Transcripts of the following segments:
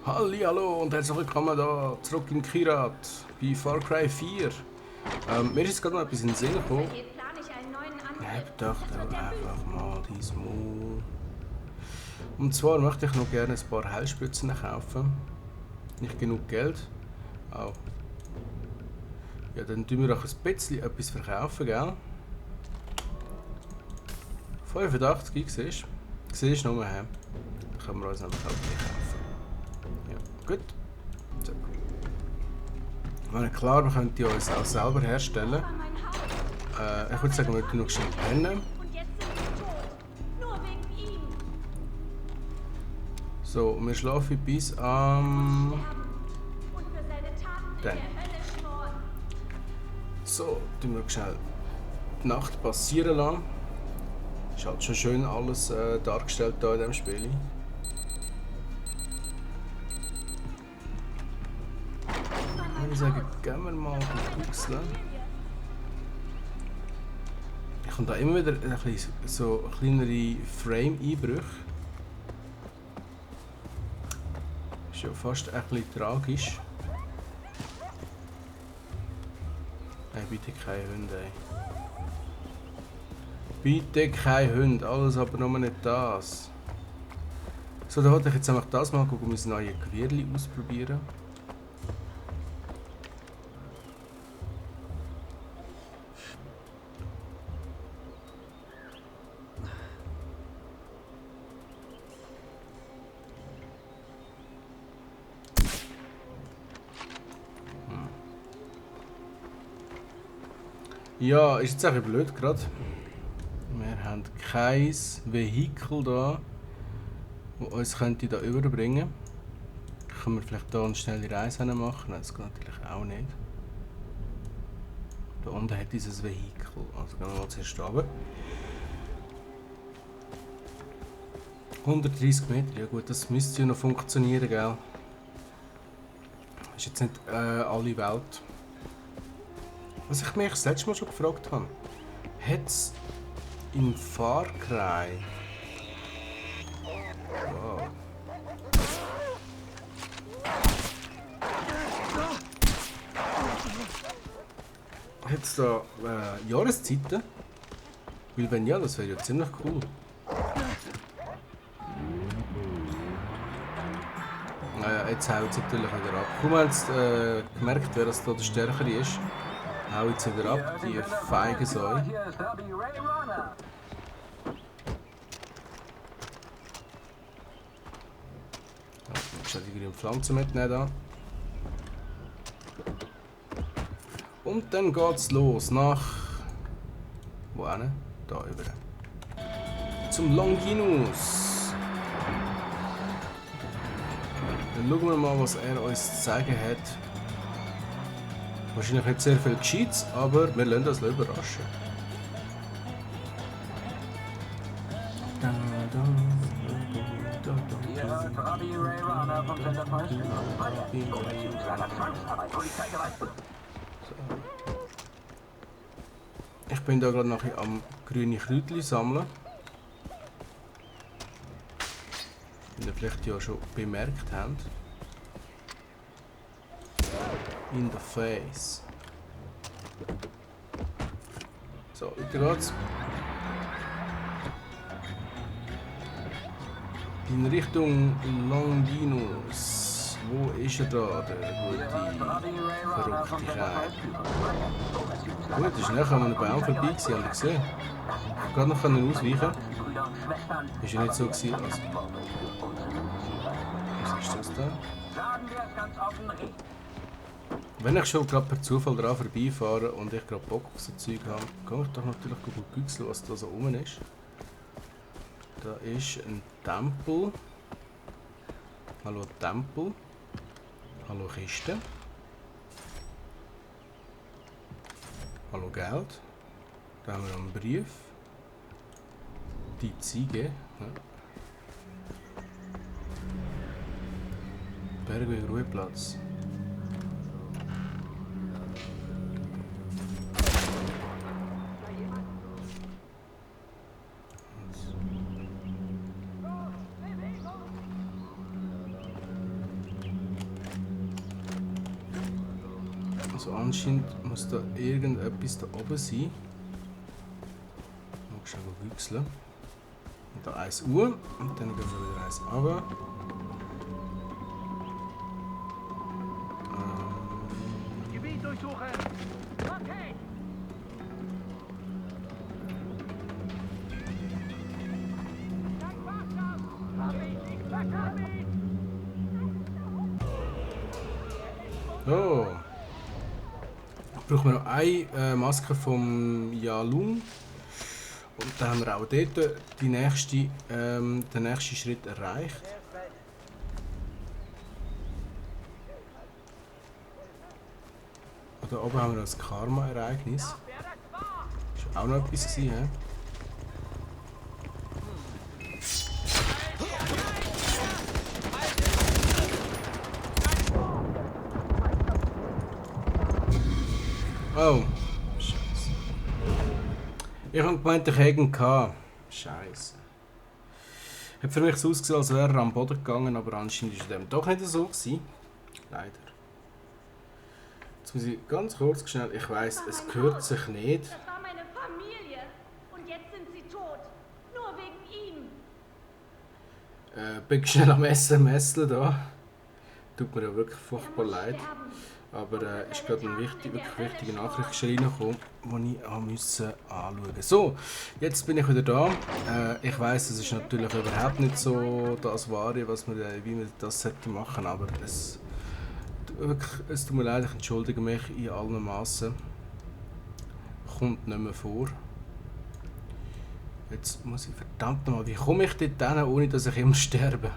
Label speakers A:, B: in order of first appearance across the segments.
A: Hallihallo und herzlich willkommen da zurück in Kirat bei Far Cry 4. Mir ist jetzt gerade noch etwas in den Sinn gekommen. Ich hab gedacht, einfach mal dein Maul. Und zwar möchte ich noch gerne ein paar Heilspritzen kaufen. Nicht genug Geld. Oh. Ja, dann tun wir auch ein bisschen etwas verkaufen, gell? 85, siehst du? Siehst du nur, hä? Dann können wir uns nämlich auch die kaufen. Ja, gut. So. Ich meine, klar, wir könnten die uns auch selber herstellen. Ich würde sagen, wir tun noch schnell pennen. So, und wir schlafen bis am... Dann. So, tun wir schnell die Nacht passieren lassen. Ist halt schon schön alles dargestellt hier in diesem Spiel. Ich würde sagen, gehen wir mal pixeln. Ich habe da immer wieder ein bisschen, so kleinere Frame-Einbrüche. Ist ja fast ein bisschen tragisch. Nein, bitte keine Hunde, ey. Bitte kein Hund, alles aber nur nicht das. So, dann wollte ich jetzt einfach das mal gucken, mein neues Gewirrli ausprobieren. Ja, ist jetzt ein bisschen blöd gerade. Wir haben kein Vehikel da, das uns könnte da überbringen. Können wir vielleicht hier eine schnelle Reise machen? Nein, das geht natürlich auch nicht. Da unten hat dieses Vehikel. Also gehen wir mal zuerst runter. 130 Meter, ja gut, das müsste ja noch funktionieren, gell? Ist jetzt nicht alle Welt. Was ich mich das letzte Mal schon gefragt habe, hat es in Far Cry... Wow. Hat es da Jahreszeiten? Weil wenn ja, das wäre ja ziemlich cool. Naja, jetzt haut es natürlich wieder ab. Kaum haben jetzt gemerkt, wer das da der Stärkere ist. Hau jetzt wieder ab, die feige Säue. Ich habe die grüne Pflanze mitnehmen da. Und dann geht's los nach... Wo hin? Da über. Zum Longinus. Dann schauen wir mal, was er uns zu sagen hat. Wahrscheinlich nicht sehr viel Gescheites, aber wir lassen uns überraschen. Ich bin da gerade nachher am grüne Kräutchen sammeln. Wie ihr vielleicht ja schon bemerkt habt. In the face. So, weiter geht's. In Richtung Longinus. Wo ist er da, der gute, verrückte Kerl? Gut, ist nachher an einem Baum vorbei gewesen, habt ihr gesehen? Ich konnte gerade noch ausweichen. Ist ja nicht so gewesen, also... Was ist das da? Wenn ich schon gerade per Zufall daran vorbeifahre und ich gerade Bock auf so Zeug habe, kann ich doch natürlich googeln, was da so rum ist. Da ist ein Tempel. Hallo Tempel. Hallo Kiste. Hallo Geld. Da haben wir einen Brief. Die Ziege. Ja. Bergweg Ruheplatz. Also anscheinend muss da irgendetwas da oben sein. Mal schnell wechseln. Und da 1 Uhr und dann gehen wir wieder 1 runter.
B: Gebiet durchsuchen! Okay!
A: So. Brauchen wir noch eine Maske vom Yalung. Und dann haben wir auch dort den nächsten Schritt erreicht. Da oben haben wir das Karma-Ereignis. Das war auch noch etwas gewesen, he? Oh, Scheiße. Ich habe gemeint, ich hätte ihn gehabt. Scheiße. Hat für mich so ausgesehen, als wäre er am Boden gegangen, aber anscheinend war es dem doch nicht so gewesen. Leider. Jetzt muss ich ganz kurz schnell, ich weiss, es gehört sich nicht.
C: Das war meine Familie. Und jetzt sind sie tot. Nur wegen ihm.
A: Bin schnell am SMS'le da. Tut mir ja wirklich furchtbar leid. Aber ist gerade eine wirklich wichtige Nachricht reingekommen, die ich anschauen musste. So, jetzt bin ich wieder da. Ich weiss, es ist natürlich überhaupt nicht so das Wahre, wie man das machen sollte, aber es tut mir leid, ich entschuldige mich in allen Massen. Kommt nicht mehr vor. Jetzt muss ich verdammt nochmal, wie komme ich dort hin, ohne dass ich immer sterbe?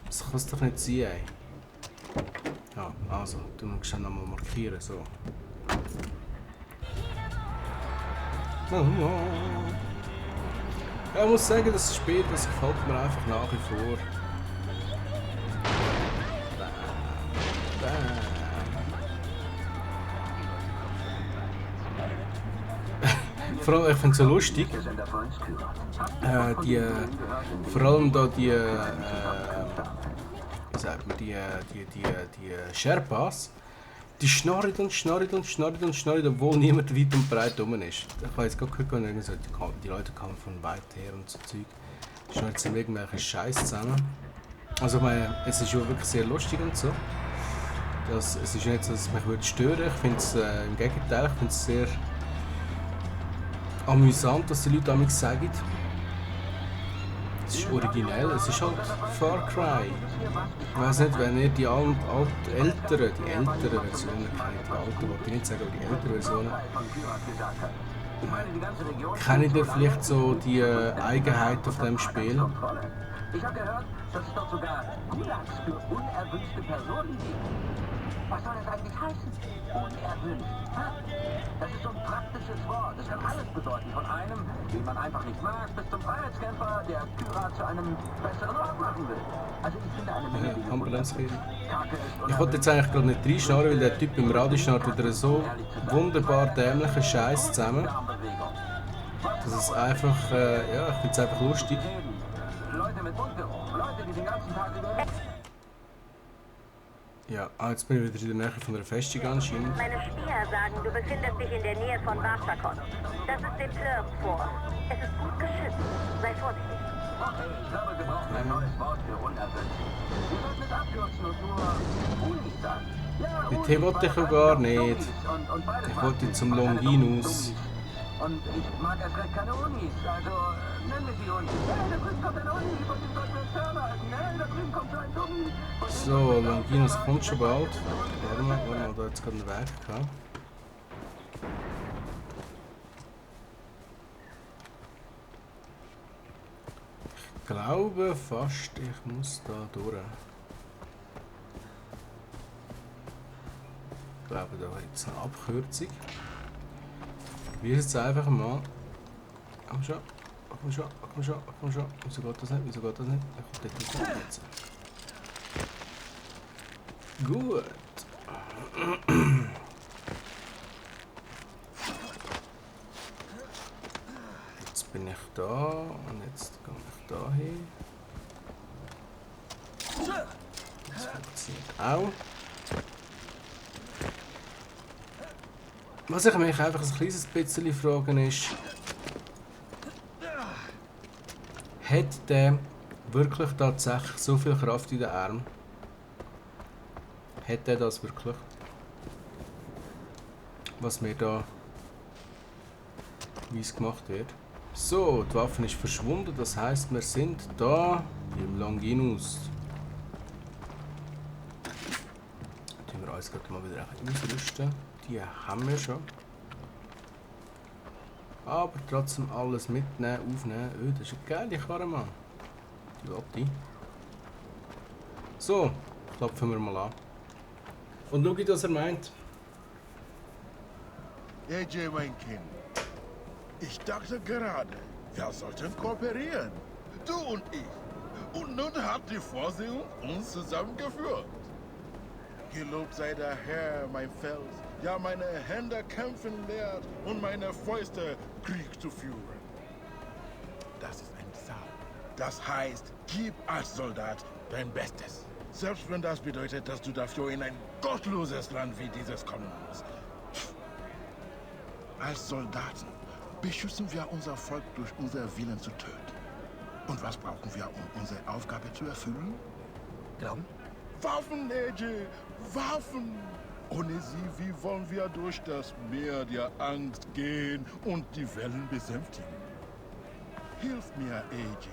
A: Das kann es doch nicht sein, ey. Ja, also, du musst dann nochmal markieren, so. Ja, ich muss sagen, das Spiel, das gefällt mir einfach nach wie vor. Vor allem, ich finde es so lustig, vor allem da die Sherpas, die schnarren und schnarren und schnarren und schnarren, obwohl niemand weit und breit rum ist. Ich habe jetzt gerade gehört, die Leute kommen von weit her und so Zeug. Schnarren sie irgendwelchen Scheiß zusammen. Also ich meine, es ist schon wirklich sehr lustig und so. Es ist nicht so, dass es mich stören würde. Ich finde es im Gegenteil, ich finde es sehr amüsant, dass die Leute damit sagen. Es ist originell, es ist halt Far Cry. Ich weiß nicht, wenn ihr die älteren Versionen kennt, die alten wollte ich nicht sagen, aber die älteren Versionen, kennt ihr vielleicht so die Eigenheiten auf diesem Spiel?
B: Ich habe gehört, dass es dort sogar Gulags für unerwünschte Personen gibt. Was soll das eigentlich heißen? Unerwünscht. Das ist so ein praktisches Wort. Das kann alles bedeuten. Von einem, den man einfach nicht mag, bis zum Freiheitskämpfer, der Kyra zu einem besseren Ort machen will. Also ich finde eine Menge Dinge
A: Ambulancefehler. Ich wollte jetzt eigentlich gerade nicht reinschnarren, weil der Typ im Radio schnarrt wieder so wunderbar dämlichen Scheiß zusammen. Das ist einfach, ja, ich finde es einfach lustig.
B: Leute mit Mundgeruch, Leute, die den ganzen Tag über...
A: Ja, jetzt bin ich wieder in der Nähe von der Festung anscheinend.
D: Meine Spieler sagen, du befindest dich in der Nähe von Varsakon. Das ist dem Plurk-Fort. Es ist gut geschützt. Sei vorsichtig.
B: Okay, ich glaube, wir brauchen ein neues Wort für unerwünscht. Wir sollten es abkürzen und nur Unis sagen. Ja,
A: Mit T wollte ich ja gar nicht. Ich wollte zum Longinus.
B: Und ich mag erst recht keine Unis, also nenn mich die Unis. Ja, da drüben kommt eine Uni, von dem sollten wir uns fernhalten. Ja, da drüben kommt so ein Dummi.
A: So, Longinus kommt schon bald. Warte mal, wir haben da jetzt gerade einen Weg gehabt. Ich glaube fast, ich muss da durch. Ich glaube, da war jetzt eine Abkürzung. Wir jetzt einfach mal. Komm schon, komm schon, komm schon, komm schon. Wieso geht das nicht? Wieso geht das nicht? Ich komme dort nicht jetzt. Gut. Jetzt bin ich da und jetzt gehe ich da hin. Das funktioniert auch. Was ich mich einfach ein kleines bisschen fragen ist, hat der wirklich tatsächlich so viel Kraft in den Armen? Hat er das wirklich? Was mir da weiss gemacht wird. So, die Waffe ist verschwunden, das heisst, wir sind da im Longinus. Tun wir uns gerade mal wieder ausrüsten. Die haben wir schon. Aber trotzdem alles mitnehmen, aufnehmen. Oh, das ist eine geile Karre, Mann. Die Lotti. So, klopfen wir mal an. Und schau, was er meint.
E: AJ, mein Kind. Ich dachte gerade, wir sollten kooperieren. Du und ich. Und nun hat die Vorsehung uns zusammengeführt. Gelobt sei der Herr, mein Fels, ja meine Hände kämpfen lehrt und meine Fäuste Krieg zu führen. Das ist ein Psalm. Das heißt, gib als Soldat dein Bestes. Selbst wenn das bedeutet, dass du dafür in ein gottloses Land wie dieses kommen musst. Als Soldaten beschützen wir unser Volk durch unser Willen zu töten. Und was brauchen wir, um unsere Aufgabe zu erfüllen?
B: Glauben?
E: Waffen, AJ! Waffen! Ohne sie, wie wollen wir durch das Meer der Angst gehen und die Wellen besänftigen? Hilf mir, AJ,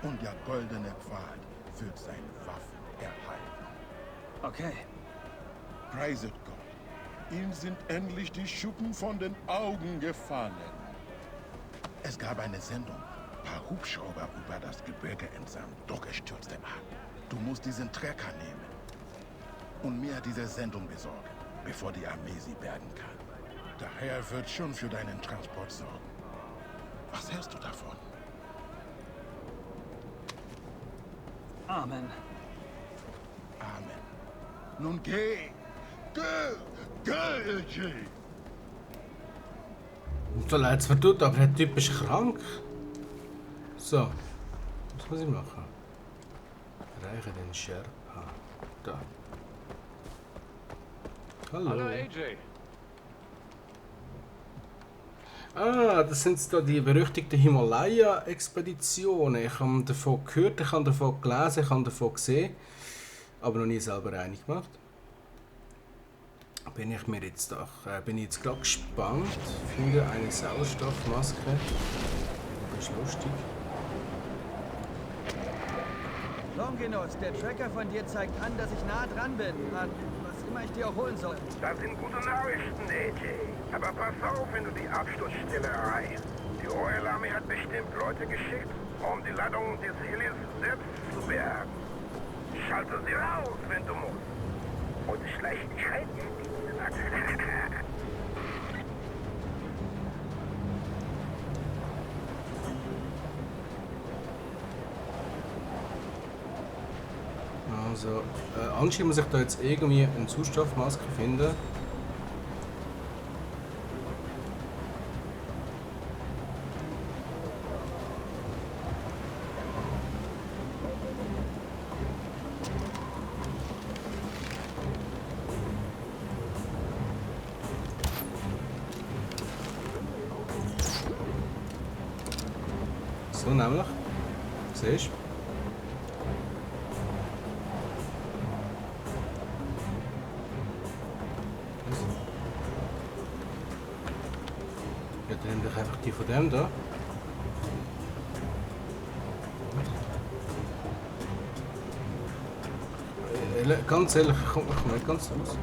E: und der goldene Pfad wird seine Waffen erhalten.
B: Okay.
E: Preiset Gott. Ihm sind endlich die Schuppen von den Augen gefallen. Es gab eine Sendung. Ein paar Hubschrauber über das Gebirge entsandt, doch er stürzte ab. Du musst diesen Trecker nehmen und mir diese Sendung besorgen, bevor die Armee sie bergen kann. Der Herr wird schon für deinen Transport sorgen. Was hältst du davon?
B: Amen.
E: Amen. Nun geh! Geh, AJ!
A: So leid es mir tut, aber der Typ ist krank. So, was muss ich machen? Erreiche den Sherpa. Da. Hallo.
F: Hallo AJ.
A: Ah, das sind da die berüchtigten Himalaya-Expeditionen. Ich habe davon gehört, ich habe davon gelesen, ich habe davon gesehen, aber noch nie selber einig gemacht. Bin ich jetzt gerade gespannt. Finde eine Sauerstoffmaske. Das ist lustig.
G: Longinus, der Tracker von dir zeigt an, dass ich nah dran bin. An was immer ich dir auch holen soll.
H: Das sind gute Nachrichten, AJ. Aber pass auf, wenn du die Absturzstelle erreichst. Die Royal Army hat bestimmt Leute geschickt, um die Ladung des Helis selbst zu bergen. Schalte sie raus, wenn du musst. Und schlecht schreiten.
A: Also, anscheinend muss ich da jetzt irgendwie eine Sauerstoffmaske finden. So nämlich. Siehst du? Ja, dann nimm doch einfach die von dem da. Ganz ehrlich, ich komme nicht ganz raus.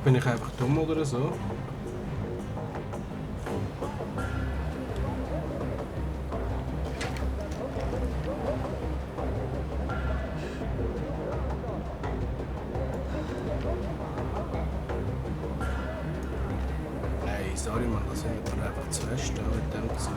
A: Bin ich einfach dumm oder so? Hey, sorry Mann, das sind mir einfach zu fest mit dem Zeug.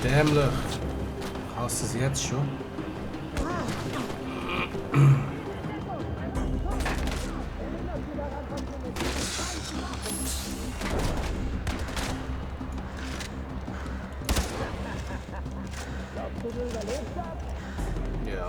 A: dämlich. Ich hasse sie jetzt schon. Ja.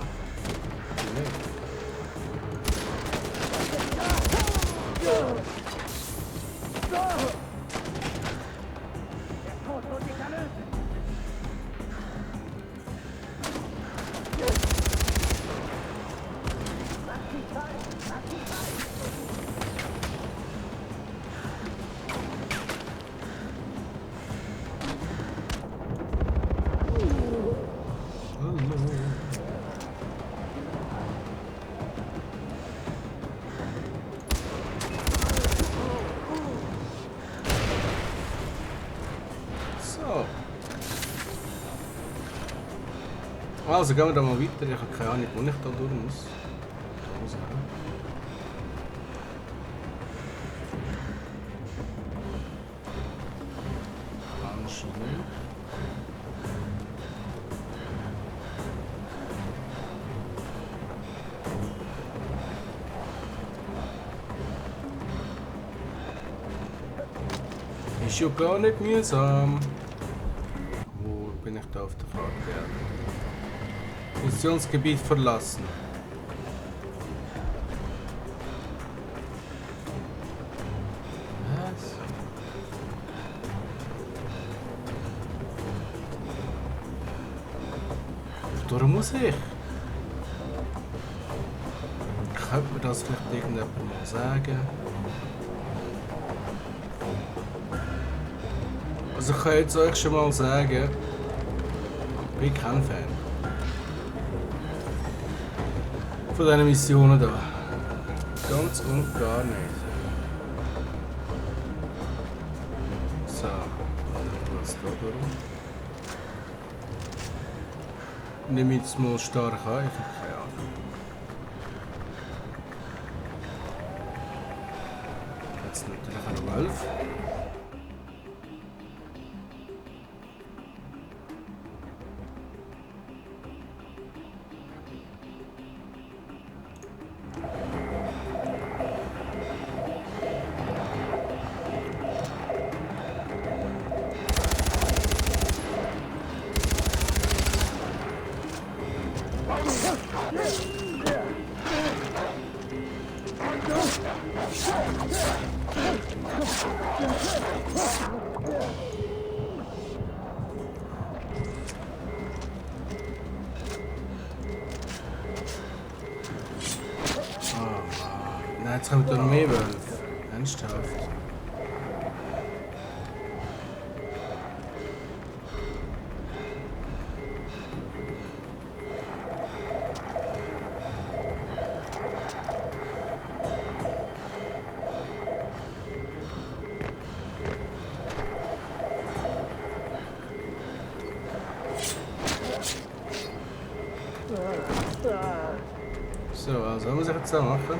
A: Also gehen wir da mal weiter. Ich habe keine Ahnung, wo ich da durch muss. Da muss ich hin. Anscheinend. Ist ja gar nicht mühsam. Wo bin ich da auf der Karte? Missionsgebiet verlassen. Was? Durch muss ich. Könnte mir das vielleicht irgendjemand mal sagen? Also ich kann jetzt euch schon mal sagen, ich bin kein Fan von diesen Missionen da. Ganz und gar nicht. So, was da durch? Nehme ich jetzt mal stark an, ich habe keine Ahnung. Jetzt natürlich auch noch 11. Nein, jetzt kommt da noch mehr Wölfe. Ernsthaft. So, also was muss ich jetzt da machen?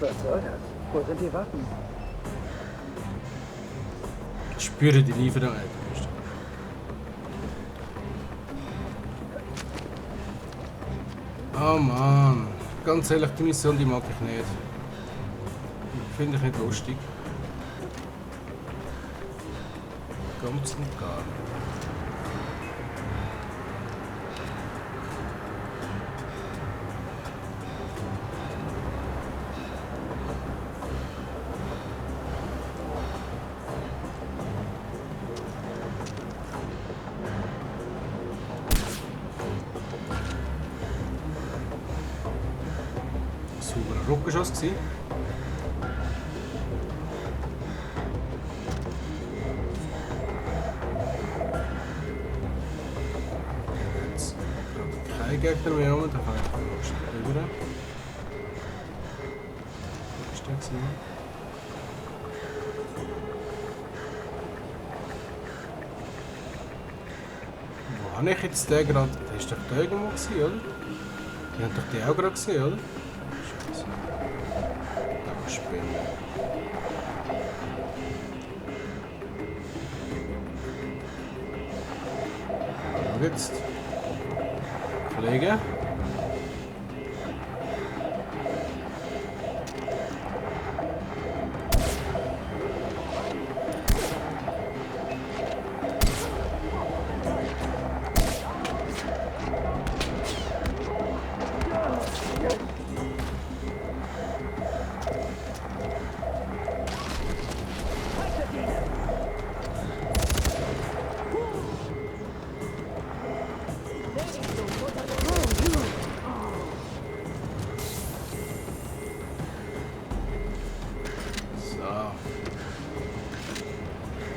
G: Was soll das? Wo sind die Waffen?
A: Ich spüre die Lieferung nicht. Oh Mann. Ganz ehrlich, die Mission die mag ich nicht. Finde ich nicht lustig. Ganz und gar nicht. Sauberer Ruckenschuss gewesen. Jetzt kein Gegner mehr rum, da kann ich schnell rüber. gewesen. Wo habe ich jetzt den gerade? Das war doch der irgendwo gewesen, oder? Die haben doch die auch gerade gesehen, oder? Scheiße. Aber Spinne. Und jetzt? Kollege?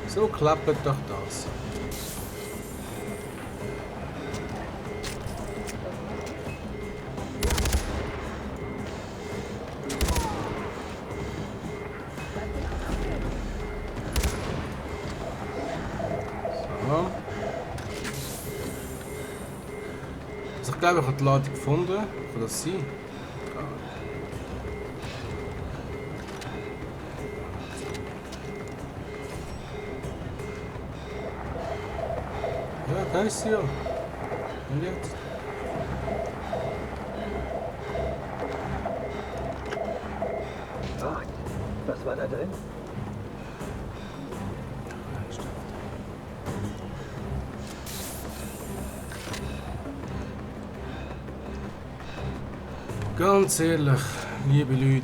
A: So klappt doch das. So. Also ich glaube, ich habe die Ladung gefunden. Kann das sein? Ja, da ist sie ja. Und jetzt?
G: Ach, was war da drin?
A: Ganz ehrlich, liebe Leute,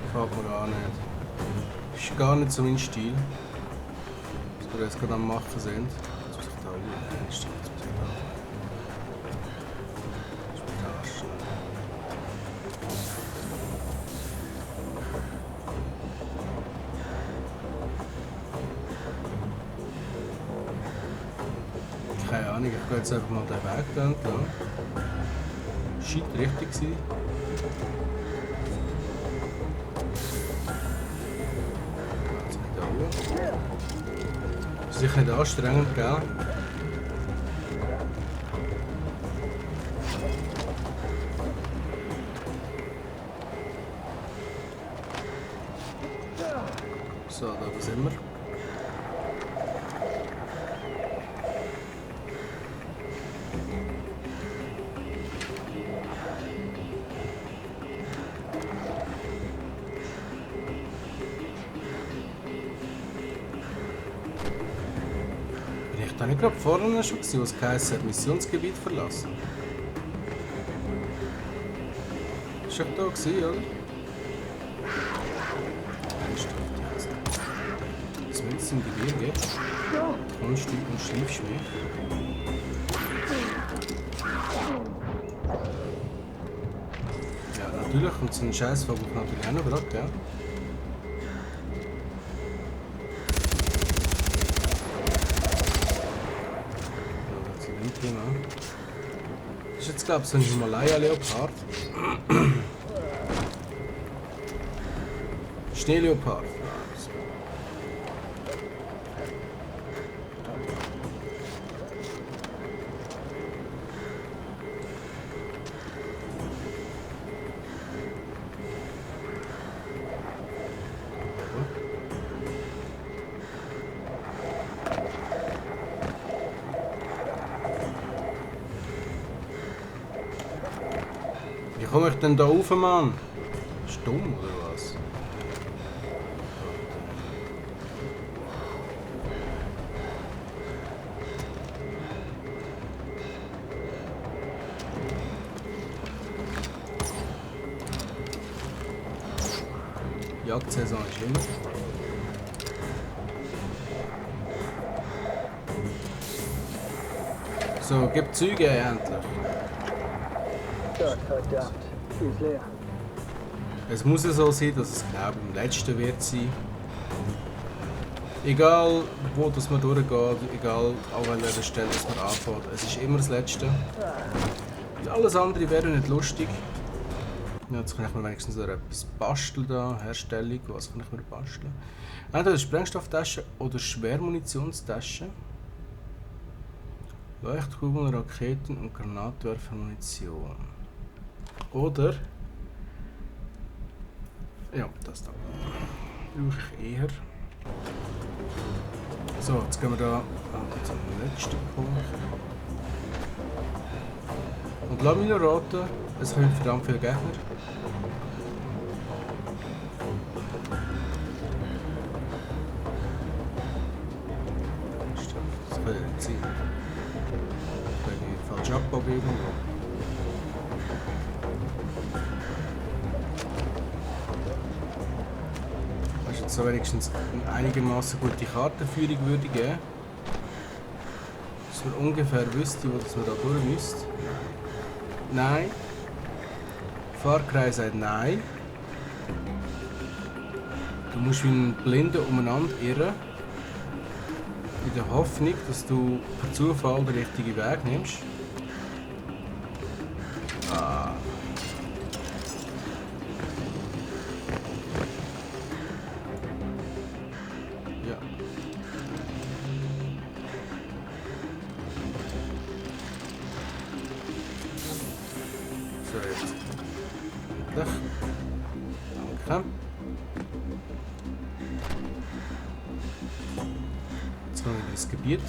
A: gefällt mir gar nicht. Ist gar nicht so mein Stil. Was wir jetzt gerade am Machen sind. Jetzt muss ich da oben. Jetzt muss ich da. Jetzt muss ich da schnell. Keine Ahnung, ich gehe jetzt einfach mal den Weg da entlang. Shit, richtig gewesen. Jetzt bin ich da oben. Ist sicher nicht anstrengend, gell? So, da sind wir. Da habe ich gerade vorne schon gesehen, was geheißen hat, Missionsgebiet verlassen. Ist doch da gewesen, oder? Was willst du im Gebirge? Kunststück und Schleifschmied. Ja, natürlich, und so einen Scheißvogel kann natürlich auch noch gerade, gell? Das ist jetzt, glaube ich, so ein Himalaya-Leopard. Schneeleopard. Wie komme ich denn da rauf, Mann? Ist dumm oder was? Jagdsaison ist immer. So, gib Züge endlich.
G: Verdammt, die ist leer.
A: Es muss ja so sein, dass es genau beim letzten wird sein. Egal wo das man durchgeht, egal an welcher Stelle dass man anfährt, es ist immer das letzte. Und alles andere wäre nicht lustig. Ja, jetzt kann ich mir wenigstens etwas basteln da. Herstellung, was kann ich mir basteln? Entweder Sprengstofftasche oder Schwermunitionstasche. Leuchtkugeln, Raketen und Granatwerfermunition. Oder... Ja, das da. Brauche ich eher. So, jetzt gehen wir da zum letzten Punkt. Und lass mich noch raten, es kommen verdammt viele Gegner. Das kann ja nicht sein. Da bin ich falsch abgebogen irgendwo. Das ist jetzt so wenigstens eine einigermaßen gute Kartenführung würde geben. Dass man ungefähr wüsste, wo man da durch müsste. Nein. Far Cry sagt nein. Du musst wie ein Blinder umeinander irren. In der Hoffnung, dass du per Zufall den richtigen Weg nimmst. Ah. Ja. So, jetzt. Danke. Jetzt kommen wir in das Gebiet.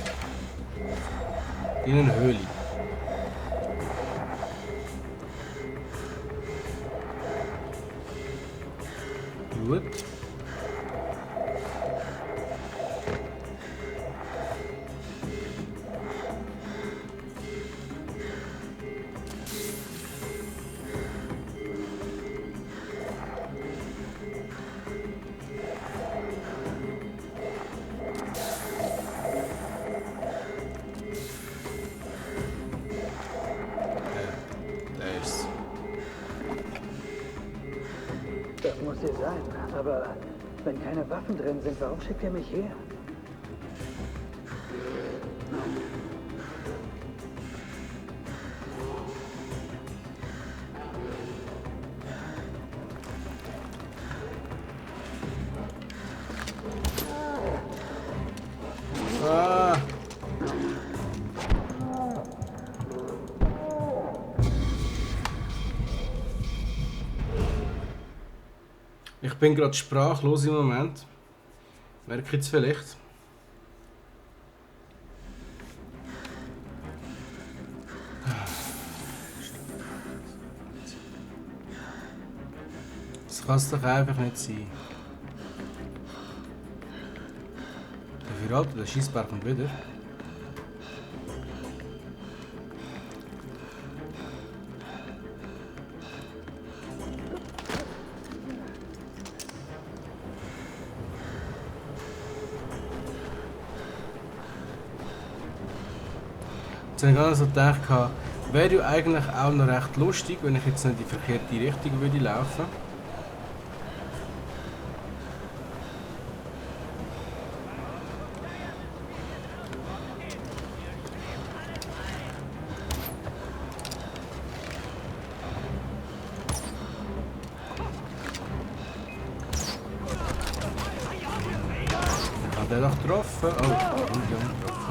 A: In eine Höhle. Gut.
G: Das muss hier sein. Aber wenn keine Waffen drin sind, warum schickt ihr mich her?
A: Ah. Ich bin gerade sprachlos im Moment. Merke ich es vielleicht. Das kann es doch einfach nicht sein. Dafür halt, der Schießberg kommt wieder. Jetzt habe ich gerade so gedacht, wäre ja eigentlich auch noch recht lustig, wenn ich jetzt nicht in die verkehrte Richtung würde laufen. Hat er doch getroffen? Oh, ich habe getroffen.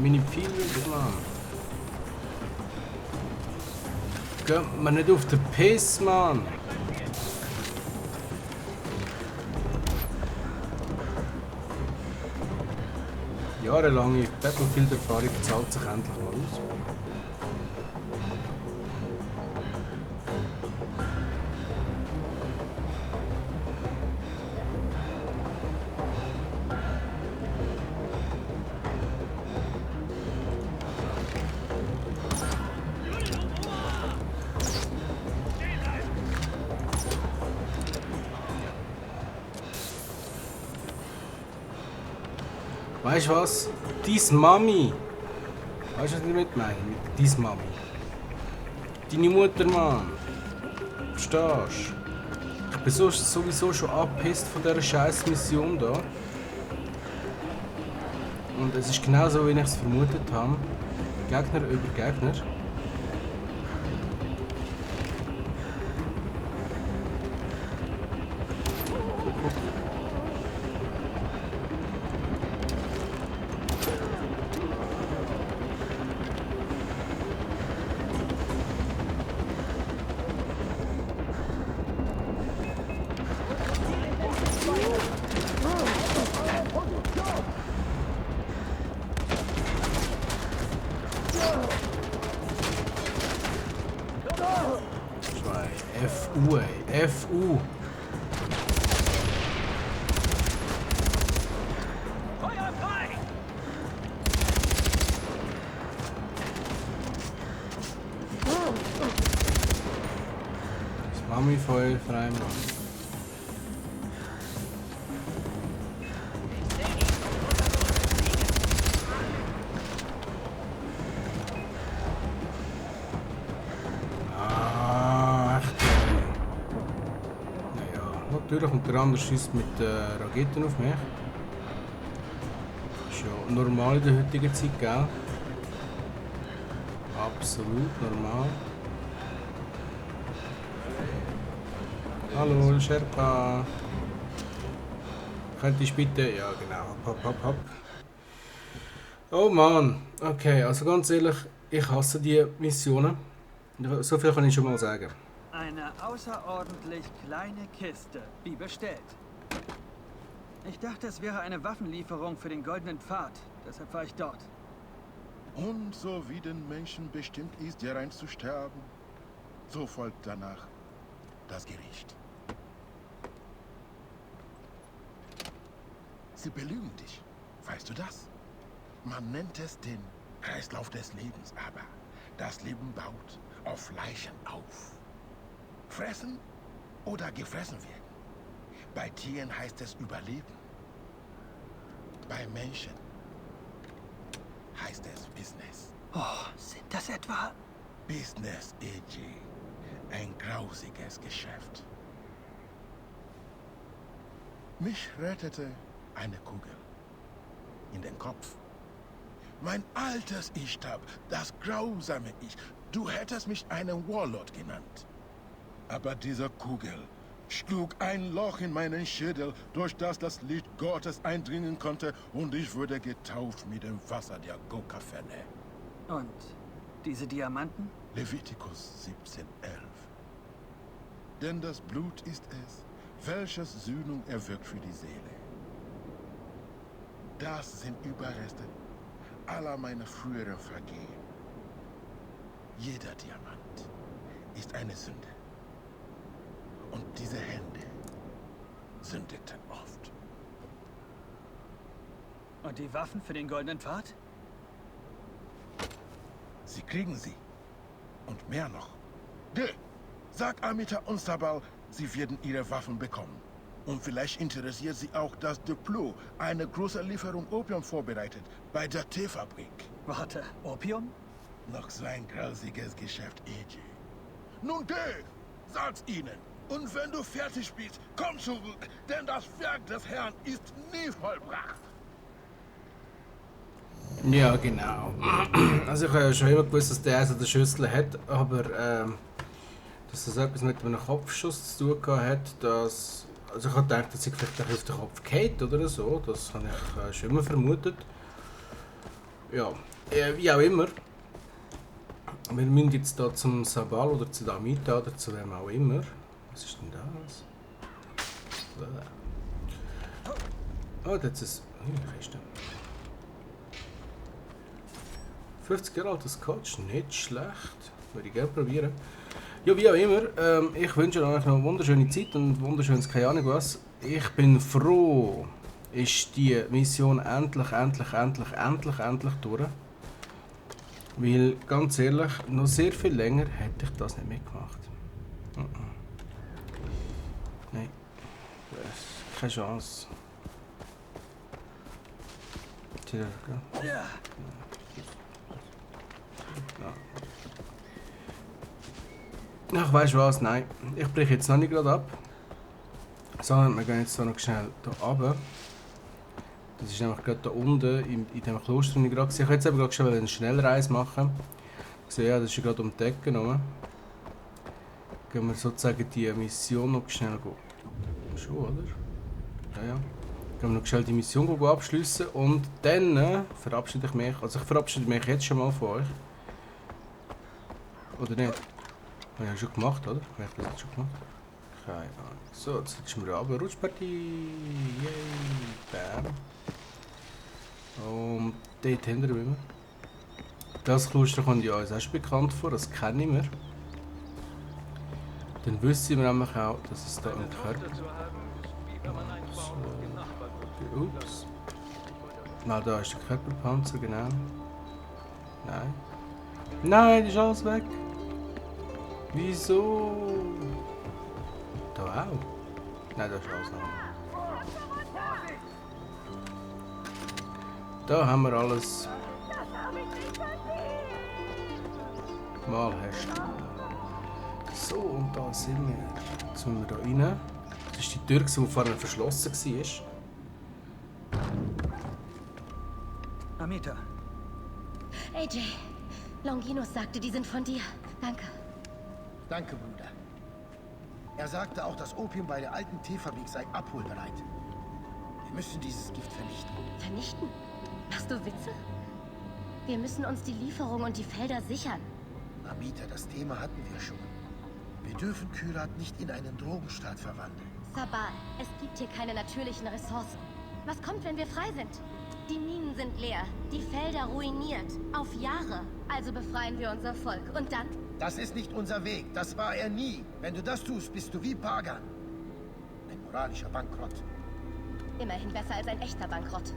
A: Meine Pfeile wieder, Mann. Geht mir nicht auf den Piss, Mann. Jahrelange Battlefield-Erfahrung zahlt sich endlich mal aus. Weißt du was? Deine Mami! Weißt du, was ich damit meine? Deine Mami. Deine Mutter, Mann! Verstehst du? Ich bin sowieso schon angepisst von dieser scheiß Mission da. Und es ist genau so, wie ich es vermutet habe. Gegner über Gegner. FU, ey. FU.
G: Feuer frei!
A: Das Mami-Feuer frei machen. Natürlich, und der andere schießt mit Raketen auf mich. Ist ja normal in der heutigen Zeit, gell? Absolut normal. Hallo, Sherpa. Könntest du bitte... Ja, genau. Hopp, hopp, hopp. Oh Mann. Okay, also ganz ehrlich, ich hasse die Missionen. So viel kann ich schon mal sagen.
G: Eine außerordentlich kleine Kiste, wie bestellt. Ich dachte, es wäre eine Waffenlieferung für den Goldenen Pfad. Deshalb war ich dort.
E: Und so wie den Menschen bestimmt ist, hier rein zu sterben, so folgt danach das Gericht. Sie belügen dich, weißt du das? Man nennt es den Kreislauf des Lebens, aber das Leben baut auf Leichen auf. Fressen oder gefressen werden. Bei Tieren heißt es Überleben. Bei Menschen heißt es Business.
G: Oh, sind das etwa...
E: Business, AJ. Ein grausiges Geschäft. Mich rettete eine Kugel in den Kopf. Mein altes Ich-Tab, das grausame Ich. Du hättest mich einen Warlord genannt. Aber diese Kugel schlug ein Loch in meinen Schädel, durch das Licht Gottes eindringen konnte, und ich wurde getauft mit dem Wasser der Gokafenne.
G: Und diese Diamanten?
E: Levitikus 17,11. Denn das Blut ist es, welches Sühnung erwirkt für die Seele. Das sind Überreste aller meiner früheren Vergehen. Jeder Diamant ist eine Sünde. Und diese Hände sündeten oft.
G: Und die Waffen für den Goldenen Pfad?
E: Sie kriegen sie. Und mehr noch. Geh! Sag Amita und Sabal, sie werden ihre Waffen bekommen. Und vielleicht interessiert sie auch, dass Duplo eine große Lieferung Opium vorbereitet bei der Teefabrik.
G: Warte, Opium?
E: Noch so ein grausiges Geschäft, AJ. Nun geh! Sag's ihnen! Und wenn du fertig bist, komm zurück, denn das Werk des Herrn ist nie vollbracht.
A: Ja, genau. Also ich habe ja schon immer gewusst, dass der so den Schüssel hat, aber dass das etwas mit einem Kopfschuss zu tun hat, dass... Also ich habe gedacht, dass ich vielleicht auf den Kopf geht oder so, das habe ich schon immer vermutet. Ja, wie auch immer. Wir müssen jetzt hier zum Sabal oder zu Amita oder zu wem auch immer. Was ist denn das? Oh, das ist eine Kiste. 50 Jahre altes Coach, nicht schlecht. Würde ich gerne probieren. Ja, wie auch immer, ich wünsche euch noch eine wunderschöne Zeit und wunderschönes keine Ahnung was. Ich bin froh, ist die Mission endlich durch. Weil, ganz ehrlich, noch sehr viel länger hätte ich das nicht mitgemacht. Nein, keine Chance. Tja,
G: Ja.
A: Ach, weißt du was? Nein, ich breche jetzt noch nicht gerade ab. Sondern wir gehen jetzt so noch schnell hier runter. Das ist nämlich gerade da unten in dem Kloster, wo ich gerade gesehen habe. Ich hätte jetzt gerade schnell eine Schnellreise machen. Ich sehe, ja, das ist gerade um die Ecke rum. Gehen wir sozusagen die Mission noch schnell schon, oder? Ja. Gehen wir noch schnell die Mission abschließen und dann verabschiede ich mich. Also ich verabschiede mich jetzt schon mal von euch. Oder nicht? Habe ich ja schon gemacht, oder? Habe ich das jetzt schon gemacht? Keine Ahnung. So, jetzt rutschen wir runter. Rutschpartie! Yay! Bam! Und dort hinter wir. Das Kloster kommt ja uns auch schon bekannt vor, das kennen wir. Dann wissen wir nämlich auch, dass es da im Körper... So. Ups. Na, da ist der Körperpanzer, genau. Nein. Nein, ist alles weg. Wieso? Da auch. Nein, da ist alles noch. Da haben wir alles. Mal hast du. So, und da sind wir. Jetzt müssen wir da rein. Das ist die Tür, die vorher verschlossen war.
G: Amita.
F: AJ, Longinus sagte, die sind von dir. Danke.
I: Danke, Bruder. Er sagte auch, das Opium bei der alten Teefabrik sei abholbereit. Wir müssen dieses Gift vernichten.
F: Vernichten? Machst du Witze? Wir müssen uns die Lieferung und die Felder sichern.
I: Amita, das Thema hatten wir schon. Wir dürfen Kyrat nicht in einen Drogenstaat verwandeln.
F: Sabal, es gibt hier keine natürlichen Ressourcen. Was kommt, wenn wir frei sind? Die Minen sind leer, die Felder ruiniert. Auf Jahre. Also befreien wir unser Volk. Und dann?
I: Das ist nicht unser Weg. Das war er nie. Wenn du das tust, bist du wie Pagan. Ein moralischer Bankrott.
F: Immerhin besser als ein echter Bankrott.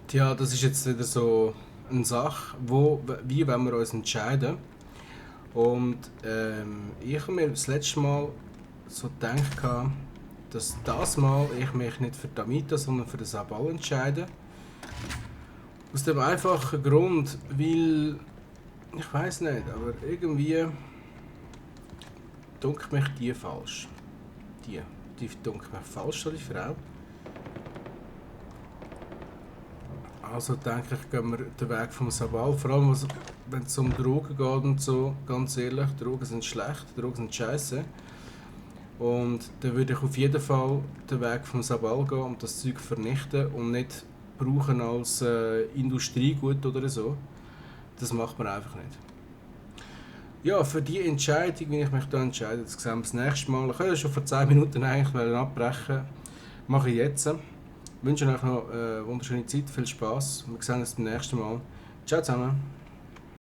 A: Tja, das ist jetzt wieder so eine Sache, wie wollen wir uns entscheiden. Und ich habe mir das letzte Mal so gedacht, dass das Mal ich mich nicht für Amita, sondern für den Sabal entscheide. Aus dem einfachen Grund, weil ich weiß nicht, aber irgendwie dunkelt mich die falsch. Die dunkelt mich falsch, die Frau. Also denke ich, gehen wir den Weg vom Sabal. Vor allem, wenn es um Drogen geht und so, ganz ehrlich, Drogen sind schlecht, Drogen sind scheiße. Und dann würde ich auf jeden Fall den Weg vom Sabal gehen und das Zeug vernichten und nicht brauchen als Industriegut oder so. Das macht man einfach nicht. Ja, für die Entscheidung, wie ich mich da entscheide, das sehen wir das nächste Mal. Ich könnte schon vor 10 Minuten eigentlich abbrechen. Mache ich jetzt. Ich wünsche euch noch eine wunderschöne Zeit, viel Spaß. Wir sehen uns beim nächsten Mal. Ciao zusammen.